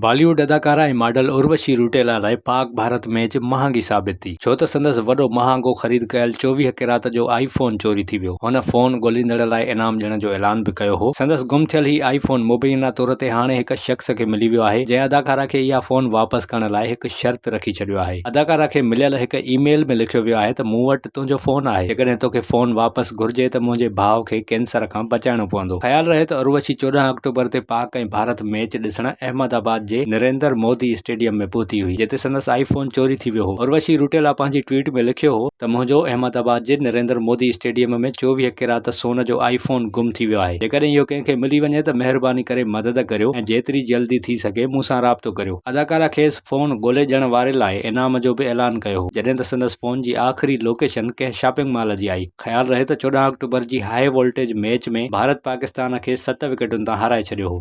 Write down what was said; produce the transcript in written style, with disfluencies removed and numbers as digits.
بالي wood اداڪارا ۽ model Urvashi روٽيلا لاء Pak Bharat match مهانگي ثابت ٿي، ڇو ته سندس وڏو مهانگو خريد ڪيل 24 قيراط جو آئي فون چوري ٿي ويو. هن فون ڳوليندڙ لاء انعام ڏيڻ جو اعلان به ڪيو هو. سندس گم ٿيل هي آئي فون مبينا طور تي هاڻي هڪ شخص کي ملي ويو آهي، جنهن اداڪارا کي اها فون واپس ڪرڻ لاء هڪ شرط رکي ڇڏيو آهي. اداڪارا کي مليل هڪ اي ميل ۾ لکيو ويو آهي ته مون وٽ تنهنجو فون آهي، جيڪڏهن توکي فون واپس گهرجي ته منهنجي ڀاء کي ڪينسر کان بچائڻو پوندو. خيال رهي ته اروشي 14 آڪٽوبر تي پاڪ ۽ ڀارت ميچ ڏسڻ احمد آباد جي نريندر مودي اسٽيڊيم ۾ پهتي هئي، جتي سندس آئي فون چوري ٿي ويو هو. اروشي روٽيلا پنهنجي ٽوئيٽ ۾ لکيو هو ته منهنجو احمد آباد جي نريندر مودي اسٽيڊيم ۾ 24 قيراط سون جو آئي فون گم ٿي ويو آهي، جيڪڏهن اهو ڪنهن کي ملي وڃي ته مهرباني ڪري مدد ڪريو ۽ جيتري جلدي ٿي سگهي مون سان رابطو ڪريو. اداڪارا کيس فون ڳولي ڏيڻ واري لاء انعام جو به اعلان ڪيو هو، جڏهن ته سندس فون جي آخري لوڪيشن ڪنهن شاپنگ مال جي آئي. خيال رهي ته 14 آڪٽوبر جي high voltage match ۾ Bharat Pakistan کي ست وڪيٽن تان هارائي ڇڏيو هو.